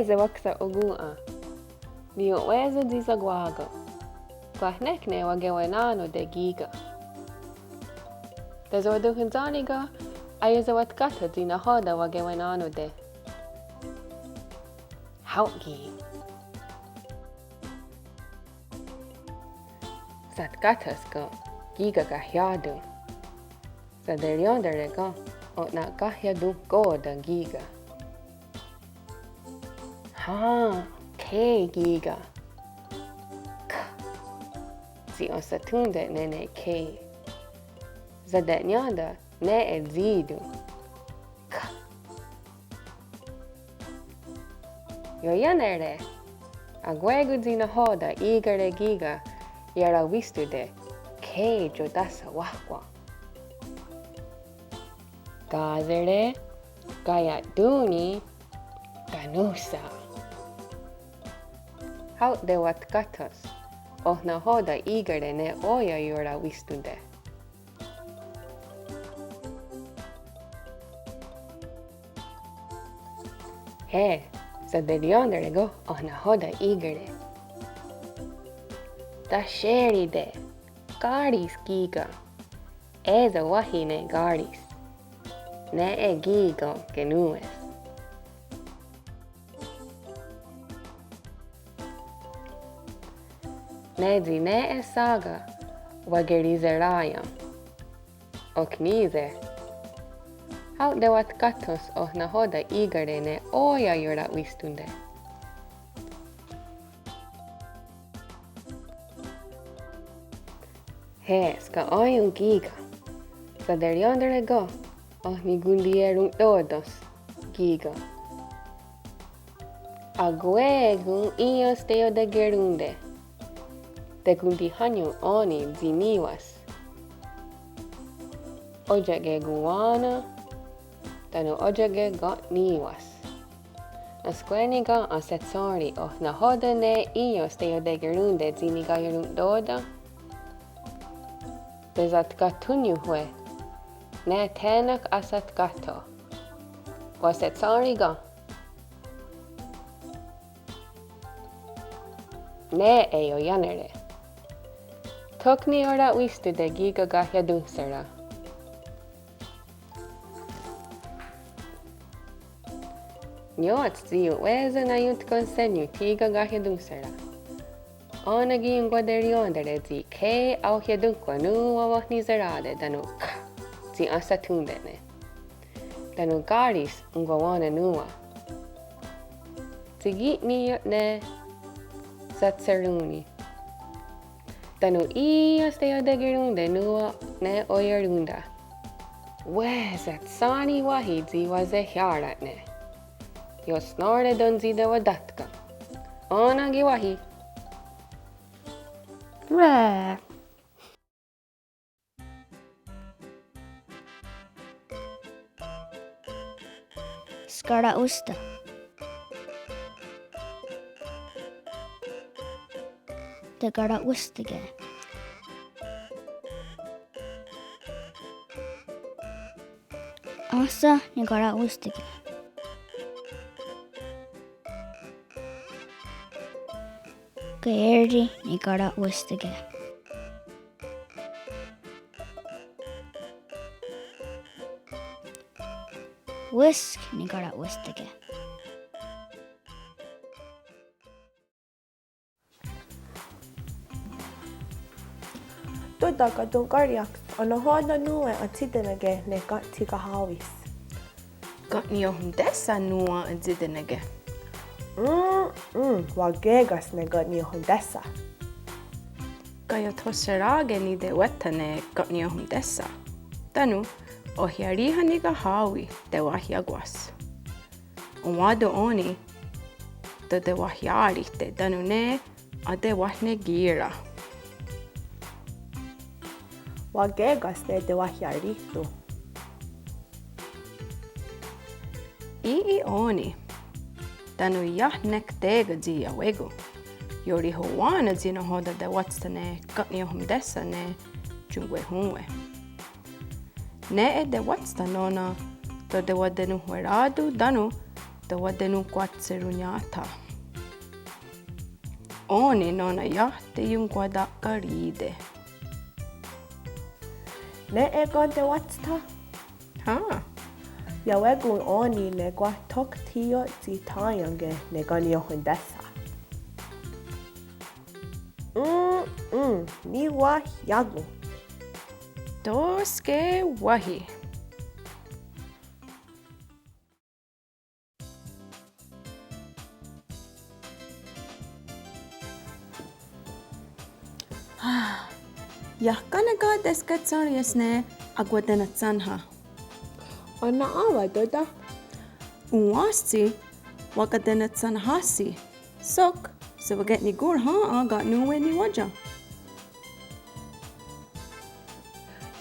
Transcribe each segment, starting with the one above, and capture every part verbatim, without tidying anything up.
Sewaksa'okòn:'a. Niio'wé:sen tsi sakwá:kon. Kwah nek ne wakewenhnó:ten kí:ken. Tesatonhwentsó:ni ken aiesewatkáhtho tsi nahò:ten wakewenhnó:ten? Hao' ki'. Satkáhthos ken kí:ken kahiá:ton. Saterièn:tare ken oh na'kahiatonhkò:ten kí:ken? Hen, K kí:ken. K. Tsi ahsathón:te'ne' ne K. Sate'nién:ten' nè:'e tsí:ton. K. Ioiánere'. Akwé:kon tsi nahò:ten í:kehre' kí:ken iarawístote'. K iotáhsa wáhkwen. Ká:sere', kaia'tón:ni', kanónhsa'. Hao' tewatkáhthos oh nahò:ten í:kehre' ne ó:ia' iorawístote'. Hen, saterièn:tare ken oh nahò:ten í:kehre'? Tahsérite'. Káris kí:ken. É:so wáhi ne káris. Nè:'e kí:ken kenòn:we's. Ne tsi nè:'e sá:ken wakeriserá:ien'. Ok ní:se'. Hao' tewatkáhthos oh nahò:ten í:kehre' ne ó:ia' iorawístote'. Hen, ska'à:ion' kí:ken. Saterièn:tare ken oh nikontiieron'tò:ten's kí:ken? Akwé:kon í:ien's teiotekerón:te'. Tekontihánion' ò:ni' tsi ní:wa's. Ótia'ke kowá:nen tánon' ótia'ke ken' ní:wa's. Enhskwé:ni' ken ahsetshèn:ri' oh nahò:ten ne í:ien's teiotekerón:te' tsi nikaiieron'tò:ten? Tesatkáhthonniónhwe'. Ne thé:nen ahsatkáhtho. Wahsetshèn:ri' ken? Nè:'e ioiánere'. Tho ki' iorawístote' kí:ken kahiatónhsera'. Niió:tsi tsi io'wé:sen aiontkonhsèn:nion' kí:ken kahiatónhsera'. Ó:nen ki' onkwaterièn:tare' tsi K aohiatónhkwen nòn:wa wenhniserá:te' tánon' K tsi ahsathón:te'ne'. Tánon' káris onkowá:nen nòn:wa. Tsi ki' ní:ioht ne satserón:ni'. Tánon' í:ien's teiotekerón:te' nòn:wa ne oierón:ta'. Wé:sat sá:ni wáhi tsi wasehià:ra'ne'. Iosnó:re' tó:nen tsi tewatákta'. Ó:nen ki' wáhi. Wé:s. Skara'óston. Tekara'óstake'. Áhsen nikara'óstake'. Kaié:ri nikara'óstake'. Wísk nikara'óstake'. Tóta, ka' tonhkária'ks, oh nahò:ten nòn:we atsì:tenake' ne ken' tsi kahá:wis? Ken' niiohontésha nòn:wa atsì:tenake'. Mm, mm, waké:ka's ne ken' niiohontésha. Kaiothóhserake' nitewáthen' ne ken' niiohontésha. Tánon', ohiarí:ha nikahá:wi tewahiákwas. Enwá:ton' ò:ni' tewahiá:rihte' tánon' ne atewahnekì:ra'. Waké:ka's ne tewahiaríhton'. Í:'i ò:ni'. Tánon' iah nek té:ken tsi iawé:kon. Iorihowá:nen tsi nahò:ten tewátstha ne ken' niiohontésha ne ionkwehón:we. Nè:'e tewátstha nó:nen tewatenonhwerá:ton tánon' Tewatenonhkwa'tsheronniá:tha. Ó:ni nó:nen iah teionkwata'karí:te. Nè:'e kén:tawa'tstha? Hen. Iawé:kon ó:ni ne kwah thok thí:io tsi thaién:ke ne ken' iohontésha. Mm, mm, niwahiá:kon. Tó:ske wáhi. Iah ká:neka teskehsón:ries ne akwatena'tshénha. Ó:nen a:wá:ton ta? Òn:wa tsi wakatena'tshénhahsi. Sok sewake'nikonhrhen ha ka' nón:we niwá:ien.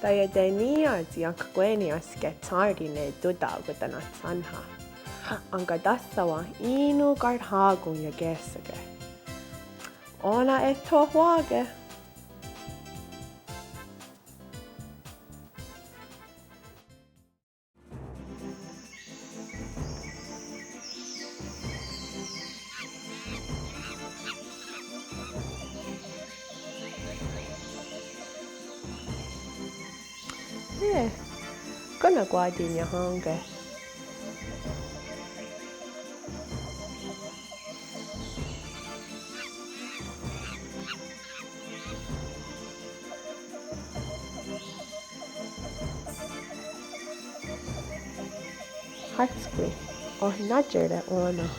Taiatenniiá:tsi enkkwé:ni ahskehsèn:ri ne tóta' akwatena'tshénha. Enkatáhsawen í:non karhá:kon iaké:sake. Ó:nen e'tho wà:ke. Nè:'e, kèn:neko tsi niahà:ke. Hátskwi, oh natié:re ó:nen.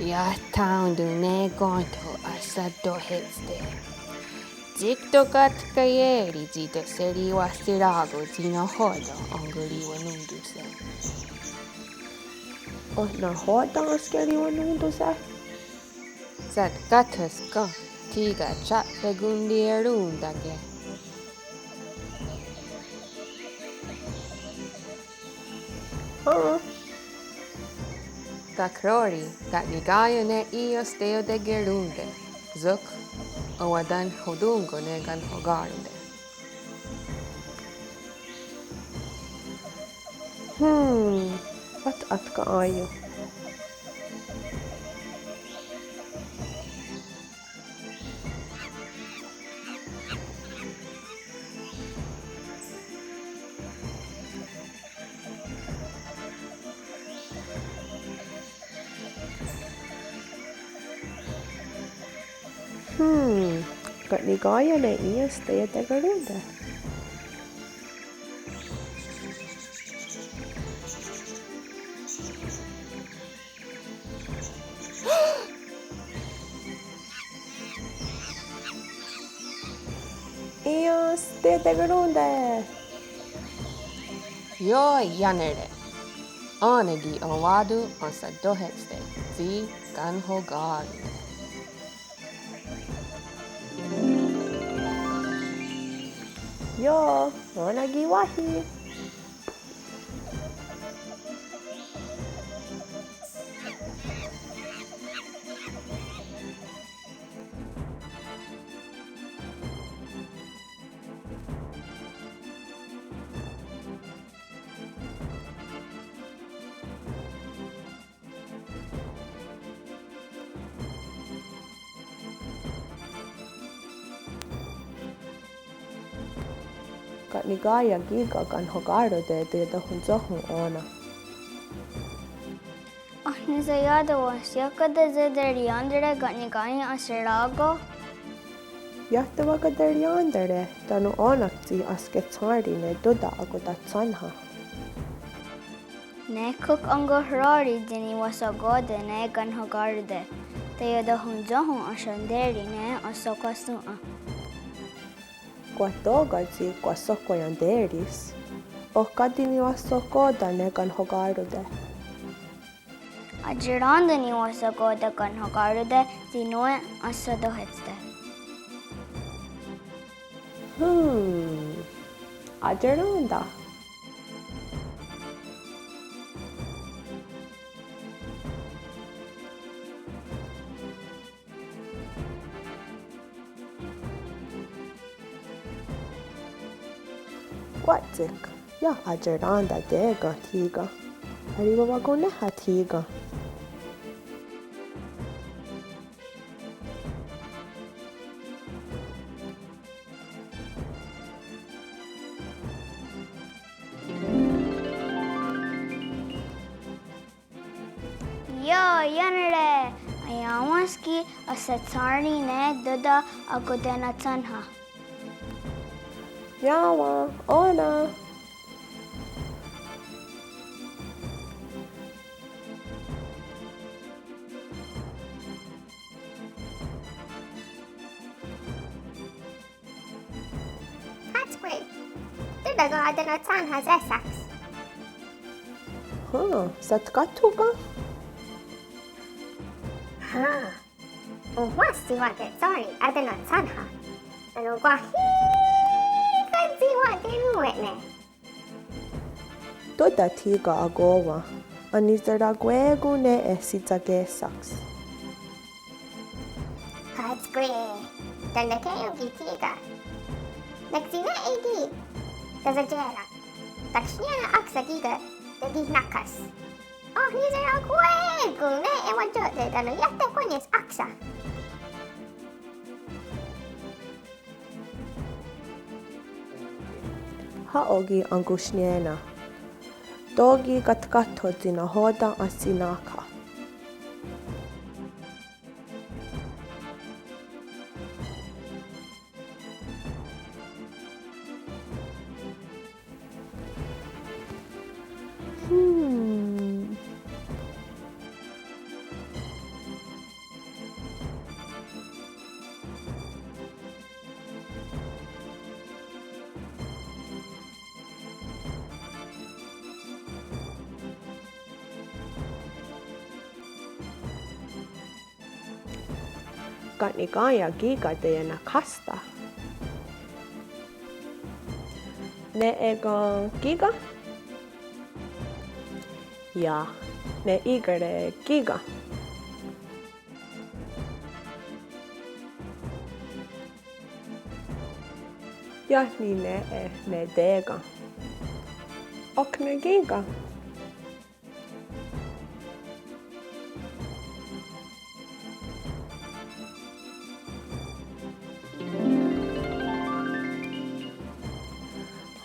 Iah thaón:ton ne kén:tho ahsatóhetste. Tsi tóka' tkaié:ri tsi tehserihwahserá:ko tsi nahò:ten enkerihwanón:tonhse. Oh nahò:ten enkerihwanón:tonhse? Satkáthos ken thí:ken ia'tekontiierón:take. Hen. Kakhró:ri, ka' nikaié:ren ne í:io's teiotekerón:te, sok a:watahontón:ko ne kanhoká:ronte. Hmm, at, at ka' aión:te. Hmm, ka' nikaié:ren ne í:io's teiotekerón:te. Í:io's teiotekerón:te. Ioiánere. Ó:nen ki' enwá:ton ensatóhetste tsi kanhoká:ronte. Io, ó:nen ki' wáhi. Ka' nikaié:ren kí:ken kanhoká:ronte teiotonhontsóhon ó:nen. Ahnihsaia'tá:wens, iah ká:ti tsi terièn:tare ka' nikaié:ren ahserá:ko? Iah tewakaterièn:tare, tánon ó:nen ki' ahskehsèn:ri ne tóta' akwatatshà:nha. Nè:'e kok enkonhró:ri tsi niwahsohkò:ten ne kanhoká:ronte, teiotonhontsóhon ahsentè:ri ne ahsohkwa'shòn:'a. Kwah tóka' tsi kwah sohkwaién:tere's. Oh káti niwahsohkò:ten ne kanhoká:ronte? Atié:ren niwahsohkò:ten kanhoká:ronte tsi nón:we ahsatóhetste. Hmm. Atié:ren. Wátsik, iah atiarèn:ta té:ken thí:ken. Arí:wa wakonnéha thí:ken. Ioiánere, aiá:wen's ki' ahsetshén:ri ne Tóta akotena'tshénha. Iá:wen, ó:nen. Hátskwi, Tóta ken atena'tshénhas é:seks? Hen, satkáhthon ken? Hen, onhwá:sen tsi wa'ketshén:ri atena'tshénha. Tánon kwah í:ken tsi wa'kenòn:we'ne'. Tóta thí:ken akó:wa, anitserakwé:kon ne eh sitsaké:saks. Hátskwi, tánon ne ké:ion ki' thí:ken. Nek tsi ne ki' tahsatié:ren, taksnié:nen áksa kí:ken tekihnà:khas. Oh nitserakwé:kon ne eh watió'te tánon iah tehkwáne's áksa. Hao' ki' enkosnié:nen. Tó: ki' katkáhtho tsi nahò:ten ahsinákha. Hmm. Ken' nikaià:ta kí:ken teiena'khátste'? Nè:'e ken kí:ken? Iah, ne í:kehre kí:ken. Iah ni' nè:'e ne té:ken. Ok ne kí:ken.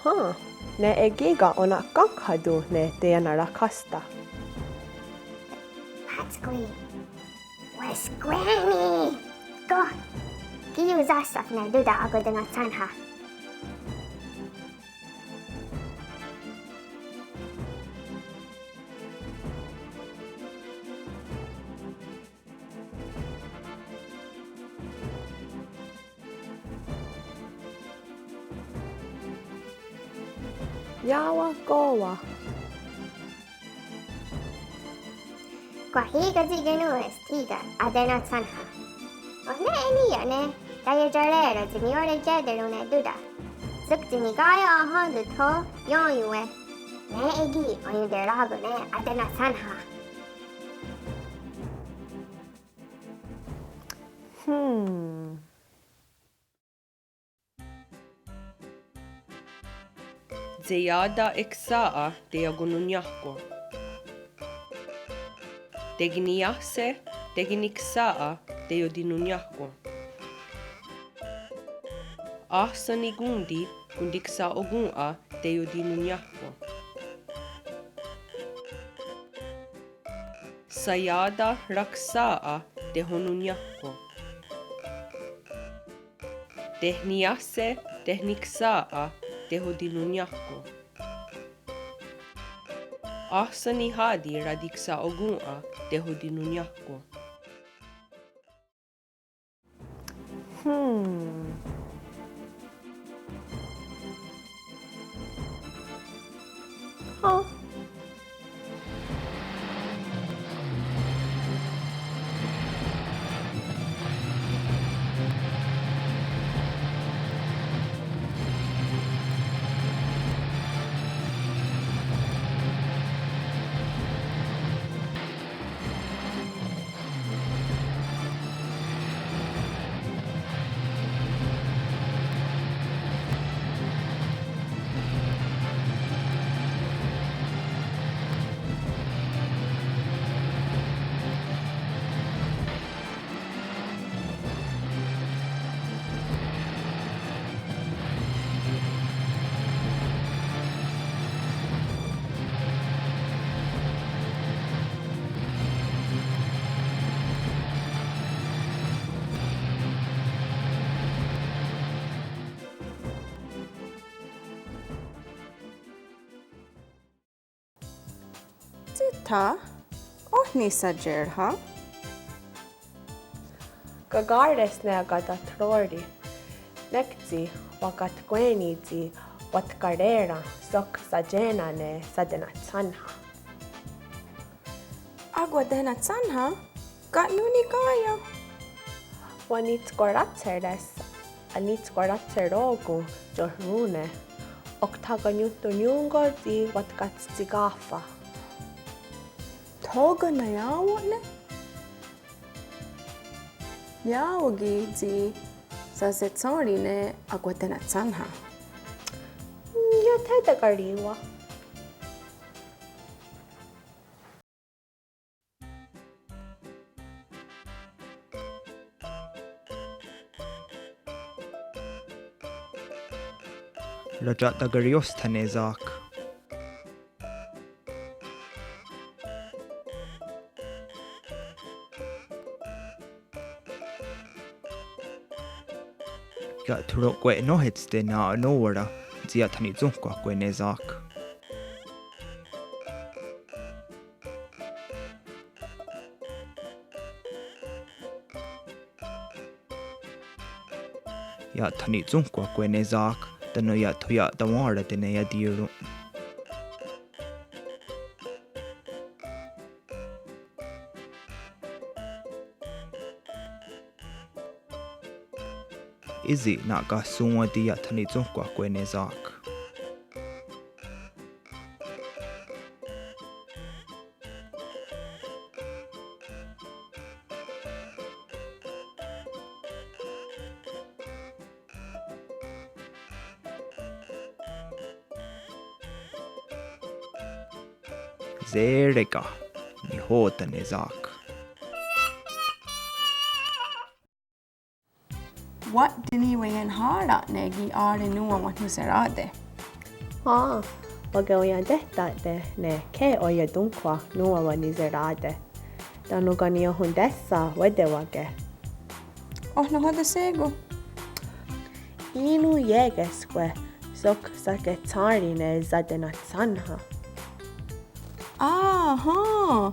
Hen, nè:'e kí:ken ó:nen kénhkaton ne teiena'khátste'. Hátskwi. Weskwé:ni'. Kó:, ki' iosáhstha ne Tóta akotena'tshénha. Iá:wen kó:wa. Kwah í:ken tsi kenòn:we's thí:ken atena'tshénha. Oh nè:'e ní:ioht ne taiatiarè:ron tsi niió:re tié:teron ne Tóta. Sok tsi nikaià:ta ahén:ton tho ió:ien'we'. Nè:'e ki' aionterá:ko' ne atena'tshénha. Hmm. Tseià:ta iksà:'a teiakononniáhkwen. Tekeniiáhse tekeniksà:'a teiotinonniáhkwen. Áhsen nikón:ti kontiksa'okòn:'a teiotinonniáhkwen. Shaià:ta raksà:'a tehononniáhkwen. Tehniiáhse tehniksà:'a tehotinonniáhkwen. Áhsen nihá:ti ratiksa'okòn:'a tehotinonniáhkwen. Hmm. Hen. Tsíta, oh nisatiérha? Kaká:res ne akatatró:ri. Nek tsi wakatkwé:ni tsi watkarè:ren sok saié:na ne satenatshénha. Akwatenatshénha? Ka' nón: niká:ien? Wanitskwarátsheres, anitskwarátsheró:kon tiohrón:ne. Ok thakanonhtonnión:ko tsi watkatstsikáhfa. Tho ken' naiá:wen'ne'? Iá:wen' ki' tsi sasetshèn:ri ne akwatenatshénha. Iah thé:ta karì:wa. Ratia'takarióstha ne Zák. Iah thorónhkwe' nòn:we's ne Anò:wara, tsi iah thanitsónhkwahkwe' ne Zák. Iah thanitsónhkwahkwe' ne Zák, tánon iah tho iah tawén:rate' ne iatí:ron'. Ísi' na'kahsón:wati iah thanitsónhkwahkwe' ne Zák. Sér:ke', nihò:ten ne Zák. Wa'teniweienhá:ra'ne' ki' á:re nòn:wa wenhniserá:te'. Hen, wakeweientéhta'te' ne khe' oientónhkhwa' nòn:wa wenhniserá:te'. Tánon ken' niiohontésha wetewá:ke'. Oh nahò:ten' shé:kon? Í:non ié:ke's kwe' sok saketshén:ri ne satenatshénha. Á, hen.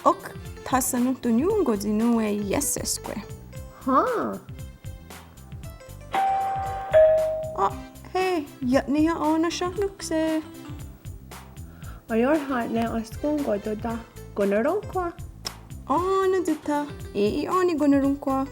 Ok thasanonhtonnión:ko tsi nón:we ié:se's kwe'. Hen. Á, hé, iah ne iah ó:nen sehnónhkse'. Aiórha' ne enskón:ko tóta, konnorónhkhwa'. Ó:nen tóta, í:'i ó:ni konnorónhkhwa'.